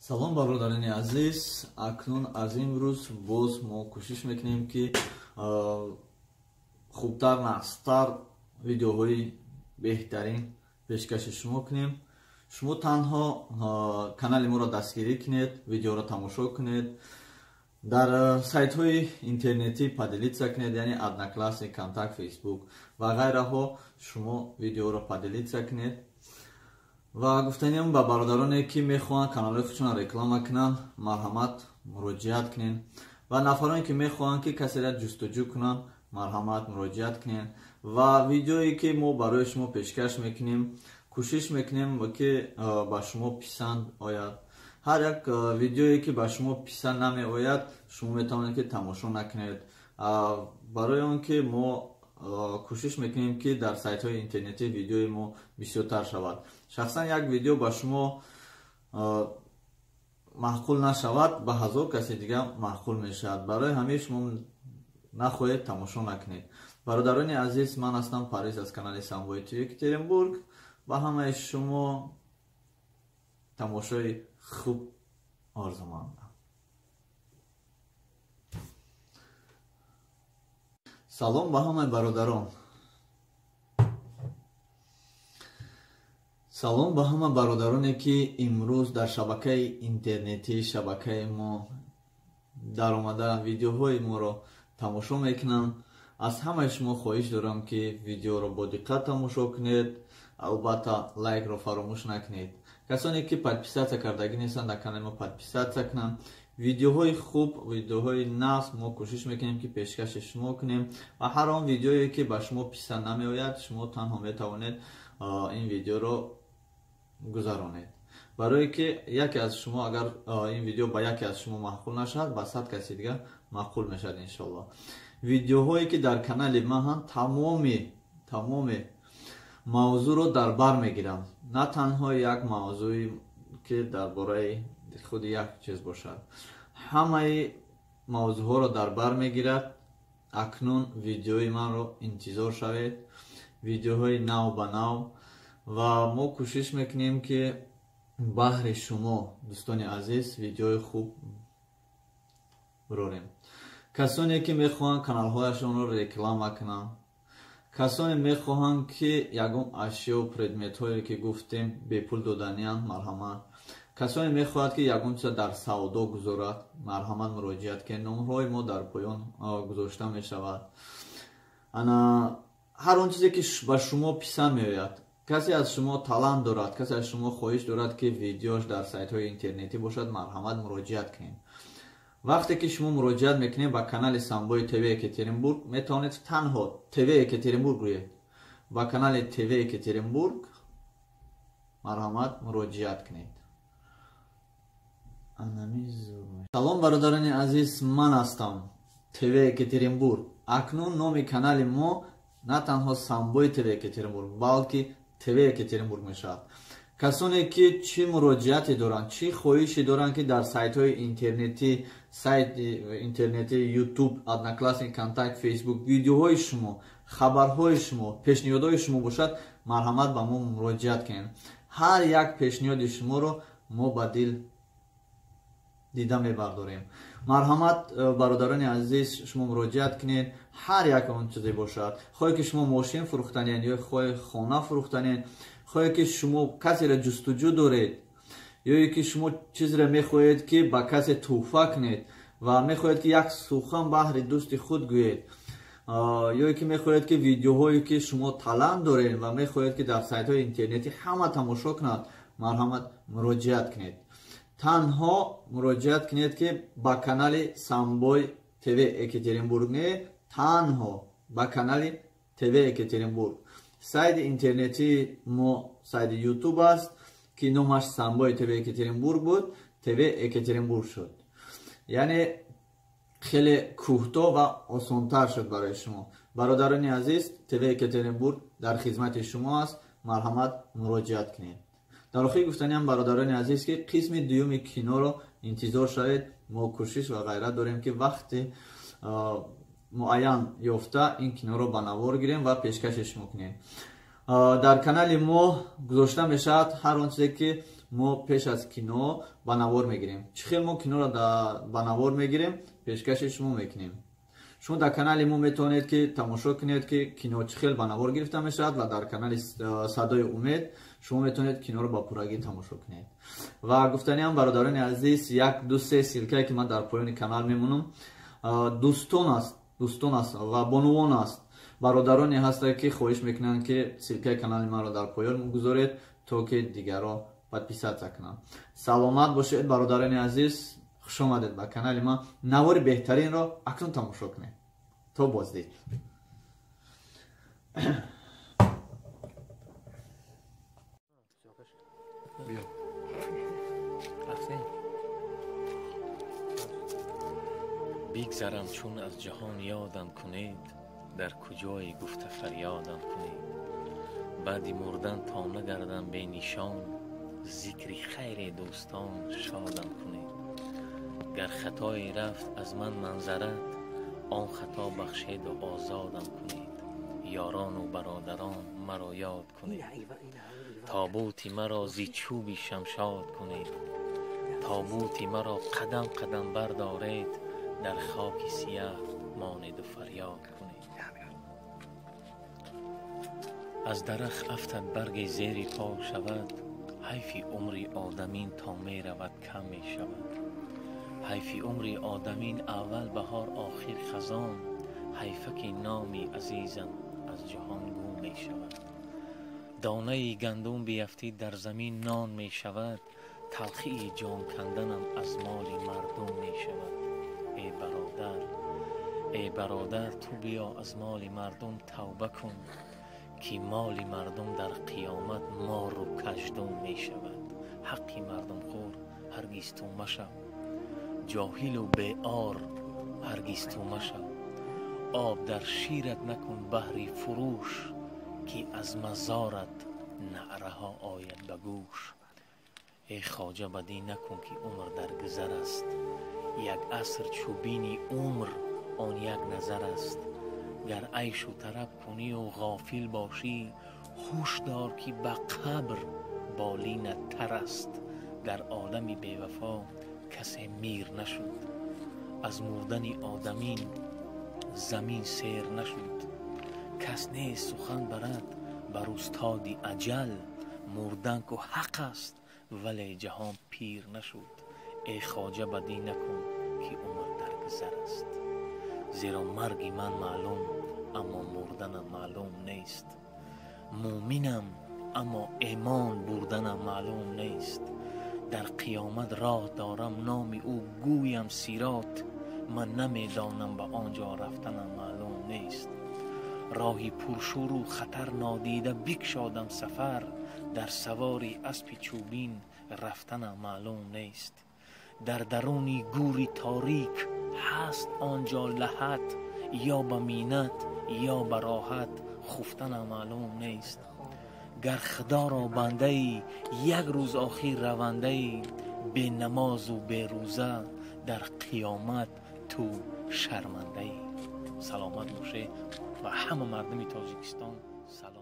Салом, бародарони азиз. Акнун аз имрӯз боз мо кӯшиш мекунем, ки хубтар, нағзтар видеоҳои беҳтарин пешкаши шумо кунем. Шумо танҳо канали моро дастгирӣ кунед, видеоро тамошо кунед, дар сайтҳои интернетӣ поделиться кунед, яъне Одноклассник, Контакт, Фейсбук ва ғайраҳо шумо видеоро поделиться кунед. Ва гуфтаниам ба бародароне, ки мехоҳанд каналҳои худшонро реклама кунанд, марҳамат, муроҷиат кунед, ва нафароне, ки мехоҳанд, ки касеро ҷустуҷӯ кунанд, марҳамат, муроҷиат кунед. Ва видеое, ки мо барои шумо пешкаш мекунем, кӯшиш мекунем, ки ба шумо писанд ояд. Ҳар як видеое, ки ба шумо писанд намеояд, шумо метавонед, ки тамошо накунед, барои он ки мо кӯшиш мекунем, ки дар сайтҳои интернетӣ видеои мо бисёртар шавад. Шахсан як видео ба шумо маъқул нашавад, ба 1000 каси дига маъқул мешавад. Барои ҳамин шумо нахоҳед, тамошо накунед. Бародарони азиз, ман ҳастам Париз аз канали Самбои ТВ Екатеринбург. Ба ҳамаи шумо тамошои хуб орзумандам. Салом ба ҳамаи бародарон. Салом ба ҳама бародароне, ки имрӯз дар шабакаи интернетӣ, шабакаи мо даромада, видеоҳои моро тамошо мекунанд. Аз ҳамаи шумо хоҳиш дорам, ки видеоро бо диққат тамошо кунед, албатта лайкро фаромӯш накунед. Касоне, ки подписаться кардагӣ нестанд, дар канали мо подписаться кунанд. Видеоҳои хуб, видеоҳои нағз мо кӯшиш мекунем, ки пешкаши шумо кунем, ва ҳар он видеое, ки ба шумо писанд намеояд, шумо танҳо метавонед ин видеоро гузаронед, барое ки яке аз шумо, агар ин видео ба яке аз шумо маъқул нашавад, ба 100 каси дигар маъқул мешавад, иншоалло. Видеоҳое, ки дар канали ман ҳанд, тамоми мавзӯъро дар бар мегиранд, на танҳо як мавзӯе, ки дар бораи худи як чиз бошад, ҳамаи мавзӯъҳоро дар бар мегирад. Акнун видеои манро интизор шавед, видеоҳои нав ба нав, ва мо кӯшиш мекунем, ки баҳри шумо, дӯстони азиз, видеои хуб бирорем. Касоне, ки мехоҳанд каналҳояшонро реклама кунанд, касоне мехоҳанд, ки ягон ашёу предметҳое, ки гуфтем, бепул доданианд, марҳамат. Касоне мехоҳад, ки ягон чиза дар савдо гузорад, марҳамат, муроҷиат кунед. Номерҳои мо дар поён гузошта мешавад. Ана ҳар он чизе, ки ба шумо писанд меояд, касе аз шумо талант дорад, касе аз шумо хоҳиш дорад, ки видеош дар сайтҳои интернетӣ бошад, марҳамат, муроҷиат кунед. Вақте ки шумо муроҷиат мекунед ба канали Самбои ТВ Екатеринбург, метавонед танҳо ТВ Екатеринбург гӯед, ба канали ТВ Екатеринбург марҳамат, муроҷиат кунед. Салом, бародарони азиз, ман ҳастам ТВ Екатеринбург. Акнун номи канали мо на танҳо Самбои ТВ Екатеринбург, балки ТВ Екатеринбург мешавад. Касоне, ки чӣ муроҷиате доранд, чӣ хоҳише доранд, ки дар сайтҳои интернетӣ, сайти интернетӣ, Ютуб, Одноклассник, Контакт, Фейсбук видеоҳои шумо, хабарҳои шумо, пешниҳодҳои шумо бошад, марҳамат, ба мо муроҷиат кунед. Ҳар як пешниҳоди шуморо мо ба дил дида мебардорем. Марҳамат, бародарони азиз, шумо муроҷиат кунед. Ҳар як он чизе бошад, хоҳе ки шумо мошин фурӯхтанед ё хоҳе хона фурӯхтанед, хоҳе ки шумо касеро ҷустуҷӯ доред, ё ки шумо чизеро мехоҳед, ки ба касе тӯҳфа кунед ва мехоҳед, ки як сухан баҳри дӯсти худ гӯед, ё ки мехоҳед, ки видеоҳое, ки шумо талант доред ва мехоҳед, ки дар сайтҳои интернетӣ ҳама тамошо кунад, марҳамат, муроҷиат кунед. Танҳо муроҷиат кунед, ки ба канали Самбой ТВ Екатеринбург не, танҳо ба канали ТВ Екатеринбург. Сайти интернетии мо сайти Ютуб аст, ки номаш Самбои ТВ Екатеринбург буд, ТВ Екатеринбург шуд, яъне хеле кӯҳто ва осонтар шуд барои шумо. Бародарони азиз, ТВ Екатеринбург дар хизмати шумо аст, марҳамат, муроҷиат кунед. Дар охир гуфтаниам, бародарони азиз, ки қисми дуюми киноро интизор шавед. Мо кӯшиш ва ғайрат дорем, ки вақти муайян ёфта ин киноро ба навор гирем ва пешкаши шумо кунем. Дар канали мо гузошта мешавад ҳар он чизе, ки Мо пеш аз кино ба навор мегирем. Чӣ хел мо киноро ба навор мегирем, пешкаши шумо мекунем. Шумо дар канали мо метавонед ки тамошо кунед, ки кино чӣ хел ба навор гирифта мешавад, ва дар канали Садои Умед шумо метавонед киноро ба пуррагӣ тамошо кунед. Ва гуфтаниам, бародарони азиз, як ду се ссылка е ки ман дар поёни канал мемонам, дӯстон аст ва бонувон аст, бародароне ҳастанд, ки хоҳиш мекунанд, ки ссылка и канали маро дар поён гузоред, то ки дигарро подписаться кунанд. Саломат бошед, бародарони азиз, хуш омадед ба канали ман. Навори беҳтаринро акнун тамошо кунед. То боздид. Биё. Рафтем. Бигзарам чун аз ҷаҳон, ёдам кунед, дар куҷое гуфта фарёдам кунед. Баъди мурдан то нагардам бенишон, зикри хайре, дӯстон, шодам кунед. Гар хатое рафт аз ман манзарат, он хато бахшеду озодам кунед. Ёрону бародарон, маро ёд кунед, тобути маро зи чӯби шамшод кунед. Тобути маро қадам қадам бардоред, дар хоки сияҳ монеду фарёд кунед. Аз дарахт афтад барге, зери по шавад, ҳайфи умри одамин то меравад кам мешавад. Ҳайфи умри одамин аввал баҳор, охир хазон, ҳайфа ки номи азизам аз ҷаҳон гум мешавад. Донаи гандум биафтид дар замин, нон мешавад, талхии ҷон канданам аз моли мардум мешавад. Э бародар, э бародар, ту биё аз моли мардум тавба кун, ки моли мардум дар қиёмат мору каждум мешавад. Ҳаққи мардумхӯр ҳаргиз ту машав, ҷоҳилу беор ҳаргиз ту машав. Об дар шират накун баҳри фурӯш, ки аз мазорат наъраҳо ояд ба гӯш. Э хоҷа, бадӣ накун, ки умр дар гузар аст, як аср чӯбини умр он як назар аст. Гар айшу тараб кунию ғофил бошӣ, ҳуш дор, ки ба қабр болинат тар аст. Дар олами бевафо касе мир нашуд, аз мурдани одамин замин сер нашуд. Кас нест сухан барад бар устоди аҷал, мурдан ку ҳақ аст, вале ҷаҳон пир нашуд. Э хоҷа, бадӣ накун, ки умр дар гузар аст, зеро марги ман маълум, аммо мурданам маълум нест. Мӯминам, аммо эмон бурданам маълум нест. Дар қиёмат роҳ дорам, номи ӯ гӯям сирот, ман намедонам, ба он ҷо рафтанам маълум нест. Роҳи пуршӯру хатар нодида бикшодам сафар, дар савори аспи чӯбин рафтанам маълум нест. Дар даруни гӯри торик ҳаст он ҷо лаҳат, ё ба миннат, ё ба роҳат хуфтанам маълум нест. Гар худоро бандаӣ, як рӯз охир равандаӣ, бенамозу берӯза дар қиёмат ту шармандаӣ. Саломат боше ва ҳама мардуми Тоҷикистон салом.